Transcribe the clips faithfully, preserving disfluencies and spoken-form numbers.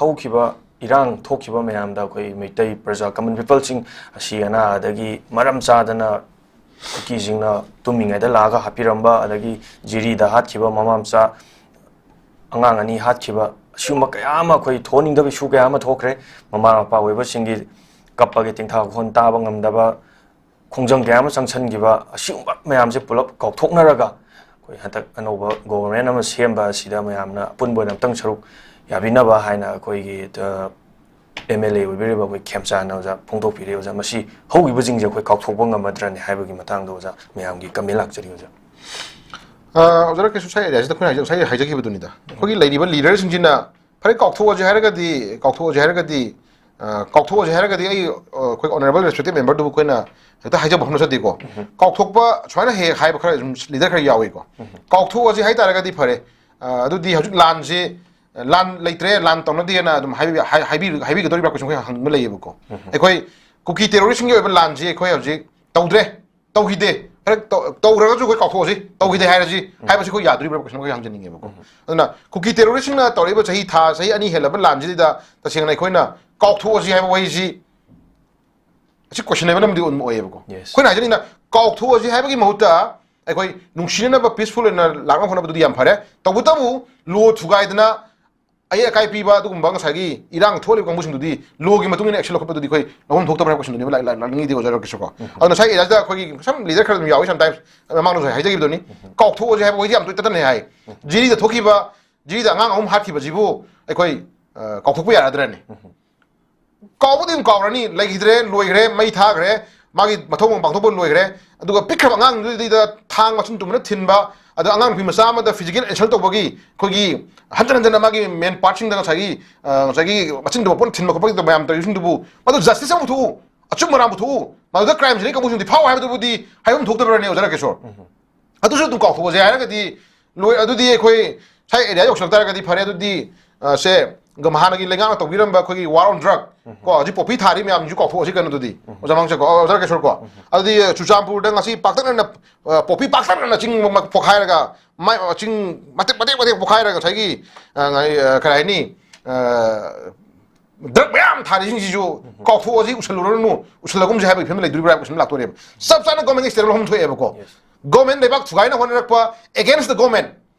ꯍꯧꯈꯤꯕ ꯏꯔꯥꯡ ꯊꯣꯛꯈꯤꯕ ꯃꯌꯥꯝꯗ ꯑꯩꯈꯣꯏ ꯃꯩꯇꯩ ꯄ꯭ꯔꯖꯥ, ꯀꯃꯟ ꯄꯤꯄꯜꯁꯤꯡ ꯑꯁꯤ ꯑꯅꯥ, ꯑꯗꯒꯤ ꯃꯔꯝ ꯆꯥꯗꯅ ꯀꯨꯀꯤꯁꯤꯡꯅ ꯇꯨꯝꯃꯤꯉꯩꯗ ꯂꯥꯛꯑꯒ ꯍꯥꯠꯄꯤꯔꯝꯕ, ꯑꯗꯒꯤ ꯖꯤꯔꯤꯗ ꯍꯥꯠꯈꯤꯕ ꯃꯃꯥ ꯃꯆꯥ ꯑꯉꯥꯡ ꯑꯅꯤ ꯍꯥꯠꯈꯤꯕ, ꯑꯁꯤꯒꯨꯝꯕ ꯀꯌꯥ ꯑꯃ, ꯑꯩꯈꯣꯏ ꯊꯣꯛꯍꯟꯅꯤꯡꯗꯕ ꯏꯁꯨ ꯀꯌꯥ ꯑꯃ ꯊꯣꯛꯈ꯭ꯔꯦ꯫ ꯃꯃꯥ ꯃꯄꯥ ꯑꯣꯏꯕꯁꯤꯡꯒꯤ ꯀꯞꯄꯒꯤ ꯇꯦꯡꯊꯥ ꯈꯣꯟ ꯇꯥꯕ ꯉꯝꯗꯕ, ꯈꯣꯡꯖꯪ ꯀꯌꯥ ꯑꯃ ꯆꯪꯁꯤꯟꯈꯤꯕ, ꯑꯁꯤꯒꯨꯝꯕ ꯃꯌꯥꯝꯁꯦ ꯄꯨꯂꯞ ꯀꯥꯎꯊꯣꯛꯅꯔꯒ ꯑꯩꯈꯣꯏ ꯍꯟꯗꯛ ꯑꯅꯧꯕ ꯒꯣꯕꯔꯃꯦꯟ ꯑꯃ ꯁꯦꯝꯕ ꯑꯁꯤꯗ ꯃꯌꯥꯝꯅ ꯑꯄꯨꯟꯕ ꯑꯣꯏꯅ ꯑꯃꯨꯛꯇꯪ ꯁꯔꯨꯛ ꯌꯥꯕꯤꯅꯕ ꯍꯥꯏꯅ ꯑꯩꯈꯣꯏꯒꯤ, ꯑ, ꯑꯦꯝ ꯑꯦꯜ ꯑꯦ ꯑꯣꯏꯕꯤꯔꯤꯕ ꯑꯩꯈꯣꯏ ꯈꯦꯝꯆꯥꯟꯅ ꯑꯣꯖꯥ ꯐꯣꯡꯗꯣꯛꯄꯤꯔꯦ꯫ ꯑꯣꯖꯥ, ꯃꯁꯤ ꯍꯧꯈꯤꯕꯁꯤꯡꯁꯦ ꯑꯩꯈꯣꯏ ꯀꯥꯎꯊꯣꯛꯄ ꯉꯝꯃꯗ꯭ꯔꯅꯦ ꯍꯥꯏꯕꯒꯤ ꯃꯇꯥꯡꯗ ꯑꯣꯖꯥ ꯃꯌꯥꯝꯒꯤ ꯀꯃꯦꯟ ꯂꯥꯛꯆꯔꯤ ꯑꯣꯖꯥ꯫ ꯑ, ꯑꯣꯖꯥꯅ ꯀꯩꯁꯨ ꯉꯁꯥꯏ ꯑꯦꯔꯤꯌꯥꯁꯤꯗ ꯑꯩꯈꯣꯏꯅ ꯍꯥꯏꯖ-, ꯉꯁꯥꯏ ꯍꯥꯏꯖꯈꯤꯕꯗꯨꯅꯤꯗ꯫ ꯑꯩꯈꯣꯏꯒꯤ ꯂꯩꯔꯤꯕ ꯂꯤꯗꯔꯁꯤꯡꯁꯤꯅ ꯐꯔꯦ ꯀꯥꯎꯊꯣꯛꯑꯁꯦ ꯍꯥꯏꯔꯒꯗꯤ, ꯀꯥꯎꯊꯣꯛꯑꯁꯦ ꯍꯥꯏꯔꯒꯗꯤ, ꯑ, ꯀꯥꯎꯊꯣꯛꯑꯁꯦ ꯍꯥꯏꯔꯒꯗꯤ ꯑꯩ, ꯑ, ꯑꯩꯈꯣꯏ ꯑꯣꯅꯔꯦꯕꯜ ꯔꯦꯁꯄꯦꯛꯇꯦꯠ ꯃꯦꯝꯕꯔꯗꯨꯕꯨ ꯑꯩꯈꯣꯏꯅ ꯍꯦꯛꯇ ꯍꯥꯏꯖꯕ ꯍꯧꯅ ꯆꯠꯇꯦꯀꯣ꯫ ꯀꯥꯎꯊꯣꯛꯄ ꯁꯨꯃꯥꯏꯅ ꯍꯦꯛ ꯍꯥꯏꯕ ꯈꯔ ꯑꯗꯨꯝ ꯂꯤꯗꯔ ꯈꯔ ꯌꯥꯎꯏꯀꯣ꯫ ꯀꯥꯎꯊꯣꯛꯑꯁꯦ ꯍꯥꯏ ꯇꯥꯔꯒꯗꯤ ꯐꯔꯦ, ꯑ, ꯑꯗꯨꯗꯤ ꯍꯧꯖꯤꯛ ꯂꯥꯟꯁꯦ, ꯂꯥꯟ ꯂꯩꯇ꯭ꯔꯦ, ꯂꯥꯟ ꯇꯧꯅꯗꯦꯅ ꯑꯗꯨꯝ ꯍꯥꯏꯕꯤ-, ꯍꯥꯏ-, ꯍꯥꯏꯕꯤ-, ꯍꯥꯏꯕꯤꯒꯗꯧꯔꯤꯕ꯭ꯔꯥ ꯀꯣꯏꯁꯟ ꯑꯩꯈꯣꯏ ꯍꯪꯕ ꯂꯩꯌꯦꯕꯀꯣ꯫ ꯑꯩꯈꯣꯏ ꯀꯨꯀꯤ ꯇꯦꯔꯣꯔꯤꯁꯝꯒꯤ ꯑꯣꯏꯕ ꯂꯥꯟꯁꯤ ꯑꯩꯈꯣꯏ ꯍꯧꯖꯤꯛ ꯇꯧꯗ꯭ꯔꯦ, ꯇꯧꯈꯤꯗꯦ, ꯍꯦꯛ ꯇꯧ-, ꯇꯧꯈ꯭ꯔꯒꯁꯨ ꯑꯩꯈꯣꯏ ꯀꯥꯎꯊꯣꯛꯑꯁꯤ, ꯇꯧꯈꯤꯗꯦ ꯍꯥꯏꯔꯁꯤ ꯍꯥꯏꯕꯁꯤ ꯑꯩꯈꯣꯏ ꯌꯥꯗꯣꯔꯤꯕ꯭ꯔꯥ ꯀꯣꯏꯁꯟ ꯑꯩꯈꯣꯏ ꯍꯪꯖꯅꯤꯡꯉꯦꯕꯀꯣ꯫ ꯑꯗꯨꯅ ꯀꯨꯀꯤ ꯇꯦꯔꯣꯔꯤꯁꯝꯅ ꯇꯧꯔꯛꯏꯕ ꯆꯍꯤ ꯊꯥ, ꯆꯍꯤ ꯑꯅꯤ ꯍꯦꯜꯂꯕ ꯂꯥꯟꯁꯤꯗ ꯇꯁꯦꯡꯅ ꯑꯩꯈꯣꯏꯅ ꯀꯥꯎꯊꯣꯛꯑꯁꯤ ꯍꯥꯏꯕ ꯋꯥꯍꯩꯁꯤ ꯑꯁꯤ ꯀꯣꯏꯁꯟꯅꯦꯕꯜ ꯑꯃꯗꯤ ꯑꯗꯨꯝ ꯑꯣꯏꯌꯦꯕꯀꯣ꯫ Yes. ꯑꯩꯈꯣꯏꯅ ꯍꯥꯏꯖꯅꯤꯡꯉꯤꯅ ꯀꯥꯎꯊꯣꯛꯑꯁꯤ ꯍꯥꯏꯕꯒꯤ ꯃꯍꯨꯠꯇ ꯑꯩꯈꯣꯏ ꯅꯨꯡꯁꯤꯅꯅꯕ ꯄꯤꯁꯐꯨꯜ ꯑꯣꯏꯅ ꯂꯥꯛꯅꯕ ꯍꯣꯠꯅꯕꯗꯨꯗꯤ ꯌꯥꯝ ꯐꯔꯦ꯫ ꯇꯧꯕꯇꯕꯨ ꯂꯣ ꯊꯨꯒꯥꯏꯗꯅ ꯑꯌꯦꯠ ꯑꯀꯥꯏ ꯄꯤꯕ ꯑꯗꯨꯒꯨꯝꯕ ꯉꯁꯥꯏꯒꯤ ꯏꯔꯥꯡ ꯊꯣꯛꯂꯤꯕ ꯀꯥꯡꯕꯨꯁꯤꯡꯗꯨꯗꯤ ꯂꯣꯒꯤ ꯃꯇꯨꯡ ꯏꯟꯅ ꯑꯦꯛꯁꯟ ꯂꯧꯈꯠꯄꯗꯨꯗꯤ ꯑꯩꯈꯣꯏ ꯂꯧꯐꯝ ꯊꯣꯛꯇꯕ꯭ꯔꯥ ꯍꯥꯏꯕ ꯀꯣꯏꯁꯟꯗꯨꯅꯦꯕ ꯂꯥꯛ-, ꯂꯥꯛ-, ꯂꯥꯛꯅꯤꯡꯉꯤꯗꯤ ꯑꯣꯖꯥ ꯔꯥꯀꯦꯁꯀꯣ꯫ ꯑꯗꯣ ꯉꯁꯥꯏ ꯑꯦꯔꯤꯌꯥꯁꯤꯗ ꯑꯩꯈꯣꯏꯒꯤ ꯁꯝ ꯂꯤꯗꯔ ꯈꯔ ꯑꯗꯨꯝ ꯌꯥꯎꯏ ꯁꯝꯇꯥꯏꯝꯁ ꯃꯃꯥꯡꯗꯁꯨ ꯍꯥꯏꯖꯈꯤꯕꯗꯨꯅꯤ꯫ ꯀꯥꯎꯊꯣꯛꯑꯁꯤ ꯍꯥꯏꯕ ꯋꯥꯍꯩꯁꯤ ꯌꯥꯝ ꯇꯣꯏ ꯇꯠꯇꯅ ꯍꯥꯏ꯫ ꯖꯤꯔꯤꯗ ꯊꯣꯛꯈꯤꯕ, ꯖꯤꯔꯤꯗ ꯑꯉꯥꯡ ꯑꯍꯨꯝ ꯍꯥꯠꯈꯤꯕꯁꯤꯕꯨ ꯑꯩꯈꯣꯏ, ꯑ, ꯀꯥꯎꯊꯣꯛꯄ ꯌꯥꯔꯗ꯭ꯔꯅꯦ? ꯀꯥꯎꯕꯗꯤ ꯑꯗꯨꯝ ꯀꯥꯎꯔꯅꯤ, ꯂꯩꯈꯤꯗ꯭ꯔꯦ, ꯂꯣꯏꯈ꯭ꯔꯦ, ꯃꯩ ꯊꯥꯈ꯭ꯔꯦ, ꯃꯥꯒꯤ ꯃꯊꯧ ꯃꯉꯝ ꯄꯥꯡꯊꯣꯛꯄ ꯂꯣꯏꯈ꯭ꯔꯦ꯫ ꯑꯗꯨꯒ ꯄꯤꯛꯈ꯭ꯔꯕ ꯑꯉꯥꯡꯗꯨꯗ ꯊꯥꯡ ꯃꯆꯤꯟ ꯇꯨꯝꯕꯅ ꯊꯤꯟꯕ, ꯑꯗ ꯑꯉꯥꯡ ꯅꯨꯄꯤ ꯃꯆꯥ ꯑꯃꯗ ꯐꯤꯖꯤꯀꯦꯜ ꯏꯟꯁꯜ ꯇꯧꯕꯒꯤ ꯑꯩꯈꯣꯏꯒꯤ ꯍꯟꯖꯟ ꯍꯟꯖꯟꯅ ꯃꯥꯒꯤ ꯃꯦꯟ ꯄꯥꯔꯠꯁꯤꯡꯗ ꯉꯁꯥꯏꯒꯤ, ꯑ, ꯉꯁꯥꯏꯒꯤ ꯃꯆꯤꯟ ꯇꯨꯝꯕ ꯄꯣꯠ ꯊꯤꯟꯕ ꯈꯣꯠꯄ ꯃꯌꯥꯝ ꯇꯧꯔꯤꯁꯤꯡꯗꯨꯕꯨ ꯃꯗꯨ ꯖꯁꯇꯤꯁ ꯑꯃ ꯄꯨꯊꯣꯛꯎ, ꯑꯆꯨꯝ ꯑꯔꯥꯟ ꯄꯨꯊꯣꯛꯎ, ꯃꯗꯨꯗ ꯀ꯭ꯔꯥꯏꯝ ꯁꯤꯅ ꯀꯥꯡꯕꯨꯁꯤꯡꯗꯤ ꯐꯥꯎ ꯍꯥꯏꯕꯗꯨꯕꯨꯗꯤ ꯍꯥꯏꯐꯝ ꯊꯣꯛꯇꯕ꯭ꯔꯅꯦ ꯑꯣꯖꯥ ꯔꯥꯀꯦꯁꯣꯔ? ꯑꯗꯨꯁꯨ ꯑꯗꯨꯝ ꯀꯥꯎꯊꯣꯛꯑꯁꯦ ꯍꯥꯏꯔꯒꯗꯤ ꯂꯣꯏ꯫ ꯑꯗꯨꯗꯤ ꯑꯩꯈꯣꯏ ꯁ꯭ꯋꯥꯏ ꯑꯦꯔꯤꯌꯥ ꯌꯧꯁꯤꯜꯂꯛ ꯇꯥꯔꯒꯗꯤ ꯐꯔꯦ꯫ ꯑꯗꯨꯗꯤ, ꯑ, ꯁꯦ, ꯒ-, ꯍꯥꯟꯅꯒꯤ ꯂꯩꯉꯥꯛꯅ ꯇꯧꯕꯤꯔꯝꯕ ꯑꯩꯈꯣꯏꯒꯤ ꯋꯥꯔ ꯑꯣꯟ ꯗ꯭ꯔꯒ, ꯀꯣ, ꯍꯧꯖꯤꯛ ꯄꯣꯄꯤ ꯊꯥꯔꯤ ꯃꯌꯥꯝꯁꯤꯁꯨ ꯀꯥꯎꯊꯣꯛꯑꯁꯤ ꯀꯩꯅꯣ ꯑꯗꯨꯗꯤ꯫ ꯑꯣꯖꯥ ꯃꯥꯡꯆꯠꯀꯣ, ꯑꯣꯖꯥ ꯀꯦꯁꯣꯔꯀꯣ꯫ ꯑꯗꯨꯗꯤ, ꯑ, ꯆꯨꯔꯆꯥꯟꯄꯨꯔꯗ ꯉꯁꯤ ꯄꯥꯛꯇꯛꯅꯅ, ꯑ, ꯄꯣꯄꯤ ꯄꯥꯛꯇꯛꯅꯅ ꯆꯤꯡ ꯑꯃ ꯄꯣꯛꯈꯥꯏꯔꯒ, ꯃꯥꯏ, ꯑ, ꯆꯤꯡ ꯃꯇꯦꯛ, ꯃꯇꯦꯛ, ꯃꯇꯦꯛ ꯄꯣꯛꯈꯥꯏꯔꯒ ꯉꯁꯥꯏꯒꯤ, ꯑ, ꯉꯥꯏ-, ꯑ, ꯀꯔꯤ ꯍꯥꯏꯅꯤ? ꯗ꯭ꯔꯒ ꯃꯌꯥꯝ ꯊꯥꯔꯤꯁꯤꯡꯁꯤꯁꯨ ꯀꯥꯎꯊꯣꯛꯑꯁꯤ, ꯎꯁꯜꯂꯨꯔꯅꯨ, ꯎꯁꯜꯂꯒꯨꯝꯁꯤ ꯍꯥꯏꯕꯒꯤ ꯐꯤꯕꯝ ꯂꯩꯗꯣꯔꯤꯕ꯭ꯔꯥ ꯍꯥꯏꯕ ꯀꯣꯏꯁꯟ ꯂꯥꯛꯇꯣꯔꯦꯕ꯫ ꯆꯞ ꯆꯥꯅ ꯒꯣꯔꯃꯦꯟꯒꯤ ꯁ꯭ꯇꯦꯠ ꯑꯍꯨꯝ ꯊꯣꯛꯑꯦꯕꯀꯣ꯫ ꯒꯣꯔꯃꯦꯟ ꯂꯩꯕꯥꯛ ꯊꯨꯒꯥꯏꯅ ꯍꯣꯠꯅꯔꯛꯄ, against the government,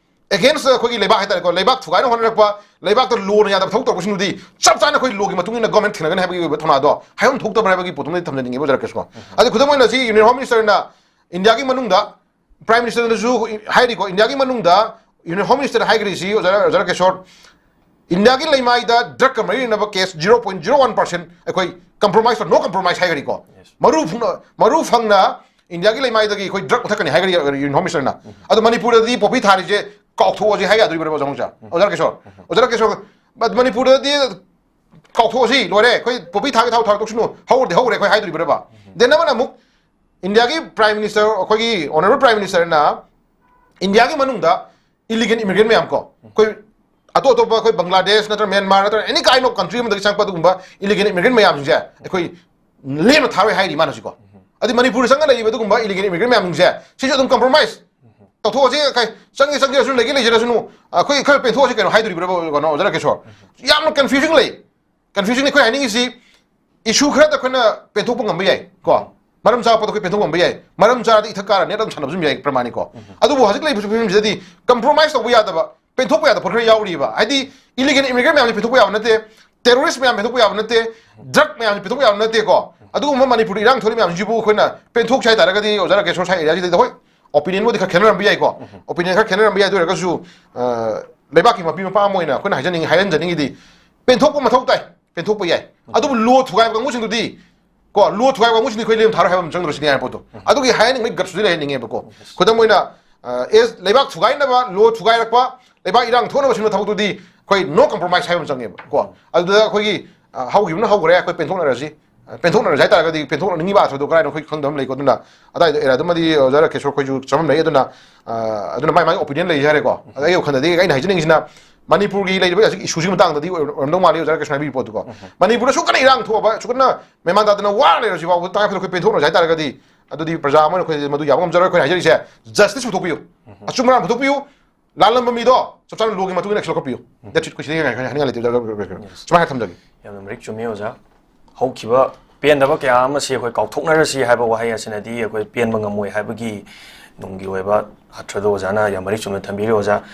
against ꯑꯩꯈꯣꯏꯒꯤ ꯂꯩꯕꯥꯛ ꯍꯥꯏꯇꯥꯔꯦꯀꯣ, ꯂꯩꯕꯥꯛ ꯊꯨꯒꯥꯏꯅ ꯍꯣꯠꯅꯔꯛꯄ, ꯂꯩꯕꯥꯛꯇ ꯂꯣꯅ ꯌꯥꯗꯕ ꯊꯕꯛ ꯇꯧꯔꯛꯄꯁꯤꯡꯗꯨꯗꯤ ꯆꯞ ꯆꯥꯅ ꯑꯩꯈꯣꯏ ꯂꯣꯒꯤ ꯃꯇꯨꯡ ꯏꯟꯅ ꯒꯣꯔꯃꯦꯟ ꯊꯦꯡꯅꯒꯅꯤ ꯍꯥꯏꯕꯒꯤ ꯑꯣꯏꯕ ꯊꯧꯅꯥꯗꯣ ꯍꯥꯏꯐꯝ ꯊꯣꯛꯇꯕ꯭ꯔꯥ ꯍꯥꯏꯕꯒꯤ ꯄꯣꯠꯇꯨꯃꯗꯤ ꯊꯝꯖꯅꯤꯡꯉꯦꯕ, ꯑꯣꯖꯥ ꯔꯥꯀꯦꯁꯀꯣ꯫ ꯑꯗꯨ ꯈꯨꯗꯝ ꯑꯣꯏꯅ ꯁꯤ ꯌꯨꯅꯤꯌꯟ ꯍꯣꯝ ꯃꯤꯅꯤꯁꯇꯔꯅ ꯏꯟꯗꯤꯌꯥꯒꯤ ꯃꯅꯨꯡꯗ, ꯄ꯭ꯔꯥꯏꯝ ꯃꯤꯅꯤꯁꯇꯔꯅꯁꯨ ꯍꯥꯏꯔꯤꯀꯣ, ꯏꯟꯗꯤꯌꯥꯒꯤ ꯃꯅꯨꯡꯗ ꯌꯨꯅꯤꯌꯟ ꯍꯣꯝ ꯃꯤꯅꯤꯁꯇꯔ ꯍꯥꯏꯈ꯭ꯔꯤꯁꯤ, ꯑꯣꯖꯥ, ꯑꯣꯖꯥ ꯔꯥꯀꯦꯁꯣꯔ, ꯏꯟꯗꯤꯌꯥꯒꯤ ꯂꯩꯃꯥꯏꯗ ꯗ꯭ꯔꯒꯀ ꯃꯔꯤ ꯂꯩꯅꯕ case zero point zero one percent ꯑꯩꯈꯣꯏ ꯀꯝꯄ꯭ꯔꯣꯃꯥꯏꯁ, no compromise ꯍꯥꯏꯈ꯭ꯔꯤꯀꯣ꯫ ꯃꯔꯨ ꯐꯪꯅ, ꯃꯔꯨ ꯐꯪꯅ ꯏꯟꯗꯤꯌꯥꯒꯤ ꯂꯩꯃꯥꯏꯗꯒꯤ ꯑꯩꯈꯣꯏ ꯗ꯭ꯔꯒ ꯃꯨꯊꯠꯀꯅꯤ ꯍꯥꯏꯈ꯭ꯔꯤ ꯌꯨꯅꯤꯌꯟ ꯍꯣꯝ ꯃꯤꯅꯤꯁꯇꯔꯅ꯫ ꯑꯗꯣ ꯃꯅꯤꯄꯨꯔꯗꯗꯤ ꯄꯣꯄꯤ ꯊꯥꯔꯤꯁꯦ ꯀꯥꯎꯊꯣꯛꯑꯁꯤ ꯍꯥꯏ ꯌꯥꯗꯣꯔꯤꯕ꯭ꯔꯕ, ꯑꯣꯖꯥ ꯃꯣꯆꯥ? ꯑꯣꯖꯥ ꯔꯥꯀꯦꯁꯣꯔ, ꯑꯣꯖꯥ ꯔꯥꯀꯦꯁꯣꯔ, ꯃꯅꯤꯄꯨꯔꯗꯗꯤ ꯀꯥꯎꯊꯣꯛꯑꯁꯤ, ꯂꯣꯏꯔꯦ, ꯑꯩꯈꯣꯏ ꯄꯣꯄꯤ ꯊꯥꯒꯦ ꯊꯥꯎ ꯊꯥꯔꯛꯇꯣꯛꯁꯅꯨ, ꯍꯧꯔꯗꯤ ꯍꯧꯔꯦ ꯑꯩꯈꯣꯏ ꯍꯥꯏꯗꯣꯔꯤꯕ꯭ꯔꯕ? ꯗꯦꯟ ꯑꯃꯅ ꯑꯃꯨꯛ ꯏꯟꯗꯤꯌꯥꯒꯤ ꯄ꯭ꯔꯥꯏꯝ ꯃꯤꯅꯤꯁꯇꯔ, ꯑꯩꯈꯣꯏꯒꯤ ꯑꯣꯅꯔꯦꯕꯜ ꯄ꯭ꯔꯥꯏꯝ ꯃꯤꯅꯤꯁꯇꯔꯅ ꯏꯟꯗꯤꯌꯥꯒꯤ ꯃꯅꯨꯡꯗ ꯏꯂꯤꯒꯦꯜ ꯏꯃꯤꯒ꯭ꯔꯦꯟ ꯃꯌꯥꯝ ꯀꯣ, ꯑꯩꯈꯣꯏ ꯑꯇꯣꯞ ꯑꯇꯣꯞꯄ ꯑꯩꯈꯣꯏ ꯕꯪꯒ꯭ꯂꯥꯗꯦꯁ ꯅꯠꯇ꯭ꯔꯒ ꯃ꯭ꯌꯥꯟꯃꯥꯔ ꯅꯠꯇ꯭ꯔꯒ any kind of country ꯑꯃꯗꯒꯤ ꯆꯪꯉꯛꯄ ꯑꯗꯨꯒꯨꯝꯕ ꯏꯂꯤꯒꯦꯜ ꯏꯃꯤꯒ꯭ꯔꯦꯟ ꯃꯌꯥꯝꯁꯤꯡꯁꯦ ꯑꯩꯈꯣꯏ ꯂꯦꯝꯅ ꯊꯥꯔꯣꯏ ꯍꯥꯏꯔꯤ ꯃꯥꯅ ꯍꯧꯖꯤꯛꯀꯣ꯫ ꯑꯗꯩ ꯃꯅꯤꯄꯨꯔꯗ ꯆꯪꯉ ꯂꯩꯔꯤꯕ ꯑꯗꯨꯒꯨꯝꯕ ꯏꯂꯤꯒꯦꯜ ꯏꯃꯤꯒ꯭ꯔꯦꯟ ꯃꯌꯥꯝꯁꯤꯡꯁꯦ ꯁꯤꯁꯨ ꯑꯗꯨꯝ ꯀꯝꯄ꯭ꯔꯣꯃꯥꯏꯁ ꯇꯧꯊꯣꯛꯑꯁꯤ, ꯀꯩ, ꯆꯪꯒꯦ ꯆꯪꯒꯦ ꯑꯁꯨꯝ ꯂꯩꯒꯦ ꯂꯩꯖꯔꯁꯅꯨ, ꯑꯩꯈꯣꯏ ꯈꯔ ꯄꯦꯟꯊꯣꯛꯑꯁꯤ ꯀꯩꯅꯣ ꯍꯥꯏꯗꯣꯔꯤꯕ꯭ꯔꯕ, ꯀꯩꯅꯣ, ꯑꯣꯖꯥ ꯔꯥꯀꯦꯁꯣꯔ? ꯌꯥꯝꯅ ꯀꯟꯐ꯭ꯌꯨꯖꯤꯡ ꯂꯩ꯫ ꯀꯟꯐ꯭ꯌꯨꯖꯤꯡ ꯑꯩꯈꯣꯏ ꯍꯥꯏꯅꯤꯡꯉꯤꯁꯤ, ꯏꯁꯨ ꯈꯔꯗ ꯑꯩꯈꯣꯏꯅ ꯄꯦꯟꯊꯣꯛꯄ ꯉꯝꯕ ꯌꯥꯏ ꯀꯣ, ꯃꯔꯝ ꯆꯥꯕ ꯄꯣꯠꯇꯣ ꯑꯩꯈꯣꯏ ꯄꯦꯟꯊꯣꯛꯄ ꯉꯝꯕ ꯌꯥꯏ, ꯃꯔꯝ ꯆꯥꯔꯗꯤ ꯏꯊꯛ ꯀꯥꯔꯅꯤ ꯑꯗꯨꯝ ꯁꯥꯟꯅꯕꯁꯨ ꯑꯗꯨꯝ ꯌꯥꯏ ꯄ꯭ꯔꯃꯥꯅꯤꯀꯣ꯫ ꯑꯗꯨꯕꯨ ꯍꯧꯖꯤꯛ ꯂꯩꯕ ꯐꯤꯕꯝꯁꯤꯗꯗꯤ ꯀꯝꯄ꯭ꯔꯣꯃꯥꯏꯁ ꯇꯧꯕ ꯌꯥꯗꯕ, ꯄꯦꯟꯊꯣꯛꯄ ꯌꯥꯗꯕ ꯄꯣꯠ ꯈꯔ ꯌꯥꯎꯔꯤꯕ, ꯍꯥꯏꯗꯤ ꯏꯂꯤꯒꯦꯜ ꯏꯃꯤꯒ꯭ꯔꯦꯟ ꯃꯌꯥꯝꯁꯤ ꯄꯦꯟꯊꯣꯛꯄ ꯌꯥꯕ ꯅꯠꯇꯦ, ꯇꯦꯔꯣꯔꯤꯁ ꯃꯌꯥꯝ ꯄꯦꯟꯊꯣꯛꯄ ꯌꯥꯕ ꯅꯠꯇꯦ, ꯗ꯭ꯔꯒ ꯃꯌꯥꯝꯁꯤ ꯄꯦꯟꯊꯣꯛꯄ ꯌꯥꯕ ꯅꯠꯇꯦꯀꯣ꯫ ꯑꯗꯨꯒꯨꯝꯕ ꯃꯅꯤꯄꯨꯔꯗ ꯏꯔꯥꯡ ꯊꯣꯛꯂꯤ ꯃꯌꯥꯝꯁꯤꯕꯨ ꯑꯩꯈꯣꯏꯅ ꯄꯦꯟꯊꯣꯛꯁꯤ ꯍꯥꯏ ꯇꯥꯔꯒꯗꯤ, ꯑꯣꯖꯥ ꯔꯥꯀꯦꯁꯣꯔ ꯁꯥꯏ ꯑꯦꯔꯤꯌꯥꯁꯤꯗ ꯍꯣꯏ, ꯑꯣꯄꯤꯅꯤꯌꯟꯕꯨꯗꯤ ꯈꯔ ꯈꯦꯠꯅꯔꯝꯕ ꯌꯥꯏꯀꯣ, ꯑꯣꯄꯤꯅꯤꯌꯟ ꯈꯔ ꯈꯦꯠꯅꯔꯝꯕ ꯌꯥꯏ꯫ ꯑꯗꯨ ꯑꯣꯏꯔꯒꯁꯨ, ꯑ, ꯂꯩꯕꯥꯛꯀꯤ ꯃꯄꯤ ꯃꯄꯥ ꯑꯃ ꯑꯣꯏꯅ ꯑꯩꯈꯣꯏꯅ ꯍꯥꯏꯖꯅꯤꯡꯉꯤ, ꯍꯥꯏꯍꯟꯖꯅꯤꯡꯉꯤꯗꯤ, ꯄꯦꯟꯊꯣꯛꯄ ꯃꯊꯧ ꯇꯥꯏ, ꯄꯦꯟꯊꯣꯛꯄ ꯌꯥꯏ꯫ ꯑꯗꯨꯕꯨ ꯂꯣ ꯊꯨꯒꯥꯏꯕ ꯀꯥꯡꯕꯨꯁꯤꯡꯗꯨꯗꯤ ꯀꯣ, ꯂꯣ ꯊꯨꯒꯥꯏꯕ ꯀꯥꯡꯕꯨꯁꯤꯡꯗꯤ ꯑꯩꯈꯣꯏ ꯂꯦꯝ ꯊꯥꯔꯣꯏ ꯍꯥꯏꯕ ꯑꯃ ꯆꯪꯗ꯭ꯔꯣ ꯁꯤꯅꯤ ꯍꯥꯏꯕ ꯄꯣꯠꯇꯣ꯫ ꯑꯗꯨꯒꯤ ꯍꯥꯏꯍꯟꯅꯤꯡꯕꯒꯤ ꯒꯠꯁꯇꯨꯗꯤ ꯂꯩꯍꯟꯅꯤꯡꯉꯦꯕꯀꯣ꯫ ꯈꯨꯗꯝ ꯑꯣꯏꯅ, ꯑ, ꯑꯦꯁ, ꯂꯩꯕꯥꯛ ꯊꯨꯒꯥꯏꯅꯕ, ꯂꯣ ꯊꯨꯒꯥꯏꯔꯛꯄ, ꯂꯩꯕꯥꯛ ꯏꯔꯥꯡ ꯊꯣꯛꯅꯕ ꯁꯤꯟꯕ ꯊꯕꯛꯇꯨꯗꯤ ꯑꯩꯈꯣꯏ no compromise ꯍꯥꯏꯕ ꯑꯃ ꯆꯪꯉꯦꯕ ꯀꯣ꯫ ꯑꯗꯨꯗ ꯑꯩꯈꯣꯏꯒꯤ, ꯑ, ꯍꯧꯈꯤꯕꯅ ꯍꯧꯈ꯭ꯔꯦ, ꯑꯩꯈꯣꯏ ꯄꯦꯟꯊꯣꯛꯅꯔꯁꯤ꯫ ꯑ, ꯄꯦꯟꯊꯣꯛꯅꯔꯁꯤ ꯍꯥꯏ ꯇꯥꯔꯒꯗꯤ ꯄꯦꯟꯊꯣꯛꯅꯅꯤꯡꯉꯤꯕ ꯑꯥꯊ꯭ꯔꯗꯣ ꯀꯗꯥꯏꯅꯣ ꯑꯩꯈꯣꯏ ꯈꯪꯗꯕ ꯑꯃ ꯂꯩꯀꯣ꯫ ꯑꯗꯨꯅ ꯑꯗꯥꯏꯗ ꯑꯦꯔꯤꯌꯥꯗꯨꯃꯗꯤ ꯑꯣꯖꯥ ꯔꯥꯀꯦꯁꯣꯔ ꯑꯩꯈꯣꯏꯁꯨ ꯆꯃꯝꯅꯩ꯫ ꯑꯗꯨꯅ, ꯑ, ꯑꯗꯨꯅ ꯃꯥꯏ ꯃꯥꯏ ꯑꯣꯄꯤꯅꯤꯌꯟ ꯂꯩ ꯍꯥꯏꯔꯦꯀꯣ꯫ ꯑꯗ ꯑꯩꯒꯤ ꯋꯥꯈꯜꯗꯗꯤ ꯑꯩꯅ ꯍꯥꯏꯖꯅꯤꯡꯉꯤꯁꯤꯅ ꯃꯅꯤꯄꯨꯔꯒꯤ ꯂꯩꯔꯤꯕ ꯍꯧꯖꯤꯛ ꯏꯁꯨꯁꯤꯒꯤ ꯃꯇꯥꯡꯗꯗꯤ ꯑꯣꯏꯔꯝꯗꯧ ꯃꯥꯜꯂꯤ ꯑꯣꯖꯥ ꯔꯥꯀꯦꯁꯣꯔꯅ ꯍꯥꯏꯕꯤꯕ ꯄꯣꯠꯇꯨꯀꯣ꯫ ꯃꯅꯤꯄꯨꯔꯗ ꯁꯨꯛꯀꯟꯅ ꯏꯔꯥꯡ ꯊꯣꯛꯑꯕ, ꯁꯨꯛꯀꯟꯅ ꯃꯦꯃꯥꯟ ꯇꯥꯗꯅ ꯋꯥꯔ ꯂꯩꯔꯁꯤ ꯐꯥꯎꯕ ꯇꯉꯥꯏ ꯐꯗꯅ ꯑꯩꯈꯣꯏ ꯄꯦꯟꯊꯣꯛꯅꯔꯁꯤ ꯍꯥꯏ ꯇꯥꯔꯒꯗꯤ ꯑꯗꯨꯗꯤ ꯄ꯭ꯔꯖꯥ ꯑꯃ ꯑꯣꯏꯅ ꯑꯩꯈꯣꯏ ꯃꯗꯨ ꯌꯥꯕ ꯉꯝꯖꯔꯣꯏ꯫ ꯑꯩꯈꯣꯏꯅ ꯍꯥꯏꯖꯔꯤꯁꯦ ꯖꯁꯇꯤꯁ ꯄꯨꯊꯣꯛꯄꯤꯌꯨ, ꯑꯆꯨꯝ ꯑꯔꯥꯟ ꯄꯨꯊꯣꯛꯄꯤꯌꯨ, ꯂꯥꯜꯂꯝꯕ ꯃꯤꯗꯣ ꯆꯞ ꯆꯥꯅ ꯂꯣꯒꯤ ꯃꯇꯨꯡ ꯏꯟꯅ action ꯂꯧꯈꯠꯄꯤꯌꯨ꯫ That's it꯫ ꯑꯩꯈꯣꯏ ꯁꯤꯗ ꯍꯥꯏꯅꯤꯡꯉꯥꯏ ꯂꯩꯇꯦ꯫ ꯁꯨꯃꯥꯏꯅ ꯊꯝꯖꯒꯦ꯫ ꯌꯥꯝꯅ ꯃꯔꯤꯛ ꯆꯨꯝꯃꯤ ꯑꯣꯖꯥ꯫ ꯍꯧꯈꯤꯕ ꯄꯦꯟꯗꯕ ꯀꯌꯥ ꯑꯃꯁꯤ ꯑꯩꯈꯣꯏ ꯀꯥꯎꯊꯣꯛꯅꯔꯁꯤ ꯍꯥꯏꯕ ꯋꯥꯍꯩ ꯑꯁꯤꯅꯗꯤ ꯑꯩꯈꯣꯏ ꯄꯦꯟꯕ ꯉꯝꯃꯣꯏ ꯍꯥꯏꯕꯒꯤ ꯅꯨꯡꯒꯤ ꯑꯣꯏꯕ ꯑꯔꯊꯗꯣ ꯑꯣꯖꯥꯅ ꯌꯥꯝ ꯃꯔꯤꯛ ꯆꯨꯝꯅ ꯊꯝꯕꯤꯔꯤ ꯑꯣꯖꯥ꯫